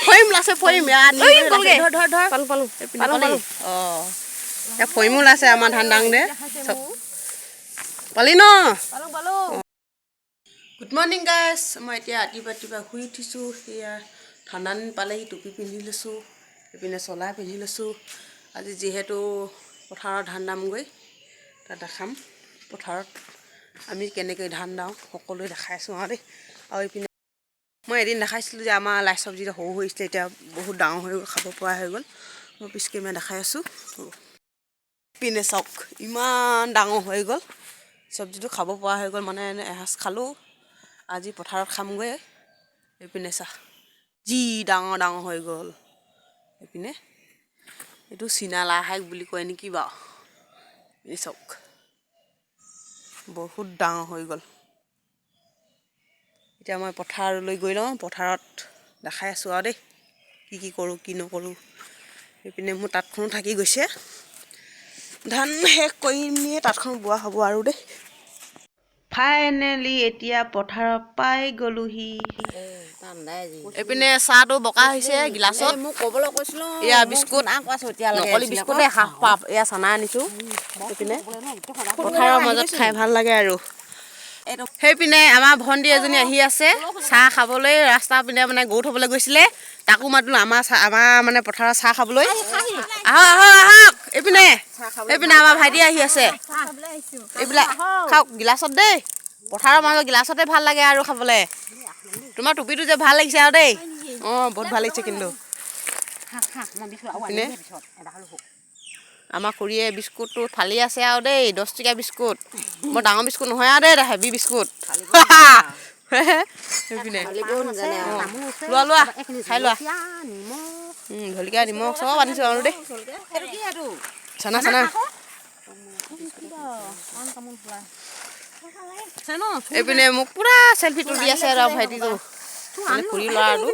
ফৰিম ওলাইছে, ফৰিম ইয়াত। ধৰ ধৰ ধৰ। পালো পালো। এইপিনে পালি। অঁ, এতিয়া ফৰিমো ওলাইছে আমাৰ ধান দাংতে চব। পালি ন? পালো পালো। গুড মৰ্ণিং গাইছ। মই এতিয়া ৰাতিপুৱা ৰাতিপুৱা শুই উঠিছোঁ। সেয়া ঠাণ্ডা দিন পালেহি, টুপি পিন্ধি লৈছোঁ, এইপিনে চোলা পিন্ধি লৈছোঁ। আজি যিহেতু পথাৰত ধান দামগৈ, তাত দেখাম পথাৰত আমি কেনেকৈ ধান দাওঁ, সকলোৱে দেখাই আছোঁ আৰু দেই। আৰু এইপিনে মই এদিন দেখাইছিলোঁ যে আমাৰ লাই চব্জিটো সৰু হৈছিলে, এতিয়া বহুত ডাঙৰ হৈ গ'ল, খাব পৰা হৈ গ'ল। মই পিছকে মই দেখাই আছোঁ। পিনে চাওক, ইমান ডাঙৰ হৈ গ'ল চব্জিটো, খাব পৰা হৈ গ'ল। মানে এসাঁজ খালোঁ, আজি পথাৰত খামগৈ। এইপিনে চা, যি ডাঙৰ ডাঙৰ হৈ গ'ল। এইপিনে এইটো চীনা লাই শাক বুলি কয় নেকি বাৰু? এই চাওক, বহুত ডাঙৰ হৈ গ'ল। এতিয়া মই পথাৰলৈ গৈ লওঁ, পথাৰত দেখাই আছোঁ আৰু দেই, কি কি কৰোঁ কি নকৰোঁ। এইপিনে মোৰ তাঁতখনো থাকি গৈছে, ধান শেষ কৰি নিয়ে তাঁতখন বোৱা হ'ব আৰু দেই। ফাইনেলি এতিয়া পথাৰত পাই গ'লোহি। এইপিনে চাহটো বকা হৈছে গিলাচত। মোক ক'বলৈ কৈছিলো। এয়া বিস্কুট। নকলি বিস্কুটে হাফ পাপ। এয়া চানা আনিছোঁ। এইপিনে পথাৰৰ মাজত খাই ভাল লাগে। আৰু সেইপিনে আমাৰ ভণ্টি এজনী আহি আছে চাহ খাবলৈ। ৰাস্তা পিনে মানে গৰু থ'বলৈ গৈছিলে, তাকো মাতিলোঁ আমাৰ চাহ, আমাৰ মানে পথাৰত চাহ খাবলৈ। আহক আহক আহক। এইপিনে এইপিনে আমাৰ ভাইটি আহি আছে। এইবিলাক খাওক গিলাচত দেই, পথাৰৰ মাজত গিলাচতে ভাল লাগে আৰু খাবলৈ। তোমাৰ টুপিটো যে ভাল লাগিছে আৰু দেই। অঁ, বহুত ভাল লাগিছে। কিন্তু এইপিনে আমাৰ খুৰীয়ে বিস্কুটটো ফালি আছে আৰু দেই, 10 টকীয়া বিস্কুট, বৰ ডাঙৰ বিস্কুট নহয় আৰু দেই, হেভি বিস্কুট। সেইপিনে লোৱা লোৱা, খাই লোৱা। জলকীয়া, নিমখ চব আনিছোঁ আৰু দেই। চানা চানা। এইপিনে মোক পূৰা চেলফি তুলি আছে আৰু ভাইটিটো, মানে খুৰী ল'ৰাটো।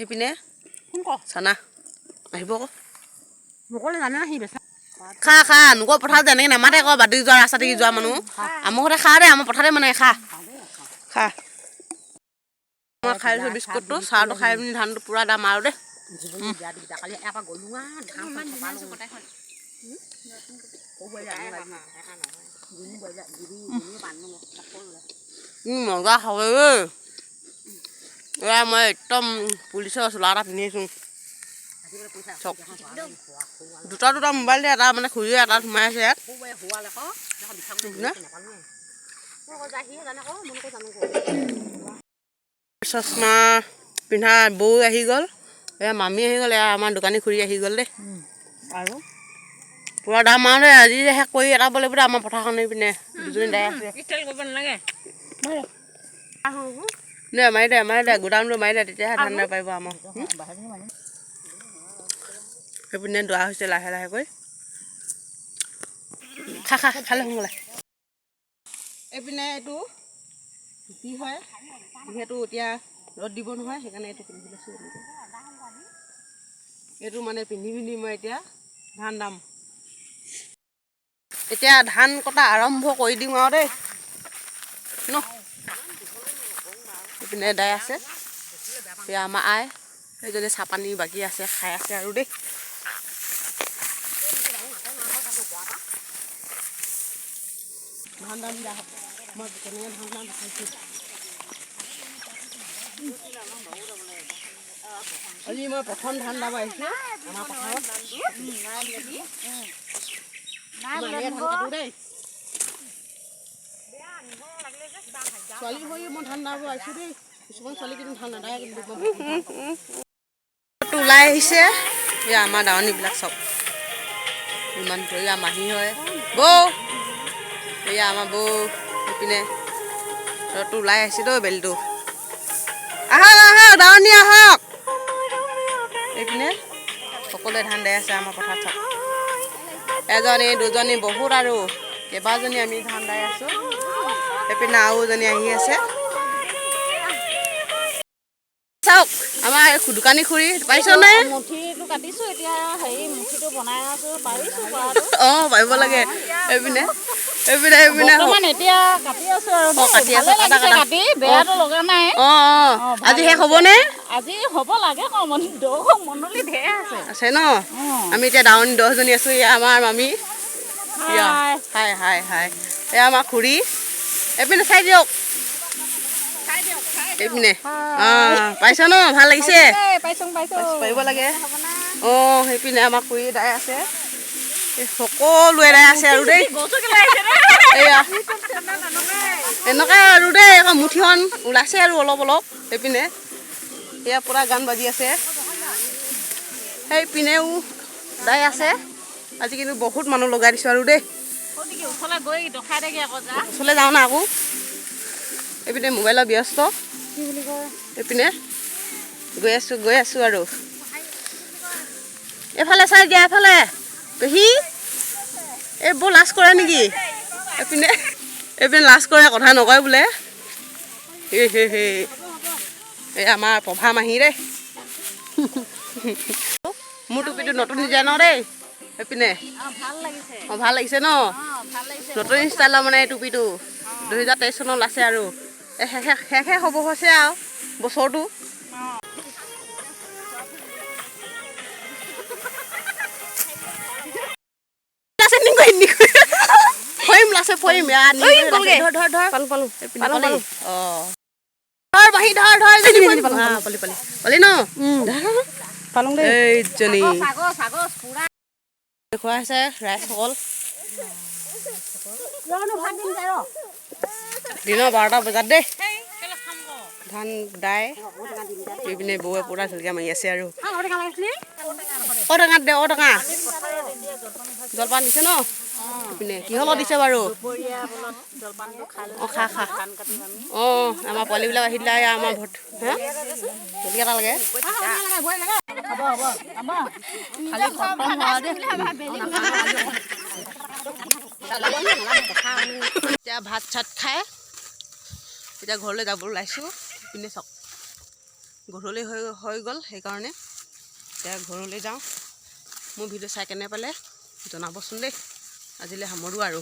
এইপিনে চানা আহিব আকৌ। খা খা। নোকৰ পথাৰত যেনেকৈ নামাতে আকৌ বাদি যোৱা ৰাস্তা দেখি যোৱা মানুহ। আমাৰ ঘৰতে খা দেই, আমাৰ পথাৰতে মানে খা খা। মই খাই লৈছোঁ বিস্কুটটো, চাহটো খাই পিনি ধানটো পূৰা দাম আৰু দেই। মজা খাব ঐ। এয়া মই একদম পুলিচৰ চোলা এটা পিন্ধি আহিছোঁ। চাওক, দুটা দুটা মোবাইল দিয়ে, এটা মানে খুৰীয়ে এটা সোমাই আছে ইয়াত নে? চশমা পিন্ধা বৌ আহি গ'ল, এয়া মামী আহি গ'ল, এয়া আমাৰ দোকানী খুৰী আহি গ'ল দেই। আৰু পূৰা দাম আৰু দেই। আজি শেষ কৰি এটাব লাগিব দেই। আমাৰ পথাৰখন পিনে দুজনী দাই আছে। দে মাৰি দে, মাৰি দে, গুদামটো মাৰি দে, তেতিয়াহে ধান দিব পাৰিব আমাৰ। সেইপিনে দোৱা হৈছে লাহে লাহেকৈ। খা খা, খালে সোনকালে। এইপিনে এইটো টুপি হয়, যিহেতু এতিয়া ৰ'দ দিব নহয়, সেইকাৰণে এইটো পিন্ধি লৈছোঁ এনেকৈ। এইটো মানে পিন্ধি পিন্ধি মই এতিয়া ধান দাম। এতিয়া ধান কটা আৰম্ভ কৰি দিওঁ আৰু দেই ন। এইপিনে দাই আছে, এয়া আমাৰ আই, সেইজনী চাহপানী বাকী আছে, খাই আছে আৰু দেই। ধান দাম দিয়া হ'ব। মই কেনেকৈ ধান দাম দেখাইছোঁ। আজি মই প্ৰথম ধান দাব আহিছোঁ আমাৰ পথাৰত। মই এনেকৈ ধান কাটো দেই। ছোৱালী হৈ মই ধান দাব আহিছোঁ দেই। কিছুমান ছোৱালী কিন্তু ধান নাদায়, কিন্তু মই বহুত ধান কাটো। ওলাই আহিছে এয়া আমাৰ দাৱনীবিলাক চব ইমান। এয়া মাহী হয়, বৌ, এয়া আমাৰ বৌ। সেইপিনে ৰ'দটো ওলাই আহিছে দেই বেলিটো। আহক আহক দাৱনী আহক। এইপিনে সকলোৱে ধান দাই আছে আমাৰ পথাৰত। চাওক, এজনী দুজনী বহুত আৰু কেইবাজনী আমি ধান দাই আছোঁ। সেইপিনে আৰু এজনী আহি আছে। চাওক, আমাৰ এই দোকানী খুৰী পাৰিছনে? মুঠিটো কাটিছো, এতিয়া হেৰি মুঠিটো বনাই আছো, পাৰিছো পৰাটো। অঁ, পাৰিব লাগে। এইপিনে এইপিনে এইপিনে। বৰ্তমান এতিয়া কাটি আছো আৰু। অ, কাটি আছা, ভালে কাটা, লাগিছে কাটা। কাটি, বেয়াটো লগা নাই। অঁ, ভাল। আজি শেষ হ'বনে? আজি হ'ব লাগে, কম দহ মণ্ডলী ঢেৰ আছে। আছে ন? আমি এতিয়া দাৱনী 10জনী আছো। এয়া আমাৰ মামী। এয়া। হাই। হাই হাই হাই। এয়া আমাৰ খুৰী। এইপিনে চাই দিয়ক এইপিনে। অঁ, পাইছ ন? ভাল লাগিছে? পাইছো পাইছো। পাৰিব লাগে। অঁ, সেইপিনে আমাৰ খুৰী দাই আছে। এই সকলোৱে দাই আছে আৰু দেই। এয়া এনেকুৱাই আৰু দেই। আকৌ মুঠিখন ওলাইছে আৰু অলপ অলপ। সেইপিনে এয়া পূৰা গান বাজি আছে। সেইপিনেও দাই আছে। আজি কিন্তু বহুত মানুহ লগাই দিছোঁ আৰু দেই। ওচৰলৈ গৈ দেখাই দেগে আকৌ, যা। ওচৰলৈ যাওঁ না আকৌ। এইপিনে মোবাইলত ব্যস্ত। কি বুলি কয়? এইপিনে গৈ আছোঁ, গৈ আছোঁ আৰু। এইফালে চাই দিয়া এইফালে। পেহী, এই বৰ লাজ কৰে নেকি? এইপিনে এইপিনে লাজ কৰে, কথা নকয় বোলে। হে হে হে। এই আমাৰ প্ৰভা মাহী দেই। মোৰ টুপিটো নতুন ডিজাইনৰ দেই সেইপিনে। ভাল লাগিছে। অঁ, ভাল লাগিছে ন? ভাল লাগিছে। নতুন ষ্টাইলৰ মানে এই টুপিটো 2023 চনত ওলাইছে আৰু এই শেষে শেষে হ'ব হৈছে আৰু বছৰটো। লাছে নিগৈ নিগৈ ফৰিম, লাছে ফৰিম। ধৰ ধৰ ধৰ। পালো পালো। এইপিনে পালি? অঁ, ধৰ বাঁহী, ধৰ ধৰ। পালি পালি পালি ন? পালো দেই। এইজনী দেখুৱাইছে ৰাইজসকল। দিনৰ 12টা বজাত দেই ধান দাই। এইপিনে বৌৱে পুৰা জলকীয়া মাৰি আছে আৰু। ঔটেঙাত দে, ঔটেঙা জলপান দিছে ন? এইপিনে কিহৰ লগত দিছে বাৰু? অঁ, খা খা। অঁ, আমাৰ পোৱালিবিলাক আহি দিলে। আমাৰ ভোট হে জলকীয়া এটা লাগে। খালি খতম হোৱা দেই। এতিয়া ভাত চাত খাই এতিয়া ঘৰলৈ যাব ওলাইছোঁ। ইপিনে চাওক, গধূলি হৈ হৈ গ'ল, সেইকাৰণে এতিয়া ঘৰলৈ যাওঁ। মোৰ ভিডিঅ' চাই কেনে পালে জনাবচোন দেই। আজিলৈ সামৰোঁ আৰু।